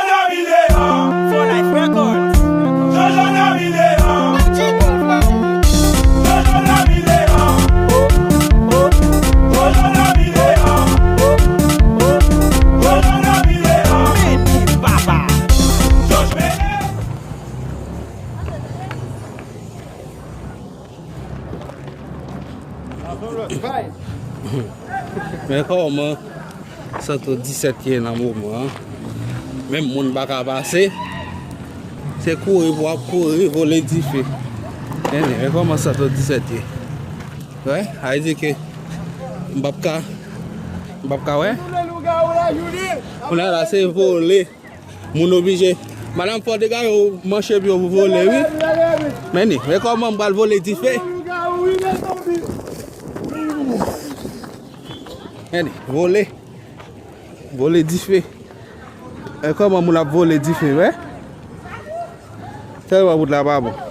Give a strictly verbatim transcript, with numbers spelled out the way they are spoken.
For Life Records. Men kòman Santo disèt ye nan moman an. Menm moun pa ka pase. Se kouri pou ap kouri, vole dife. Men, men kòman Santo disèt ye. Wè, sa vle di ke m p ap ka, m p ap ka wè. Kounye a la, se vole. Moun oblije. Madanm, fò w degaje w manch epi w vole, wi. Men ni, men kòman m pral vole dife. Men ni, vole. Vole dife. E kòman moun ap vole dife, wè? Tèlman wout la pa bon.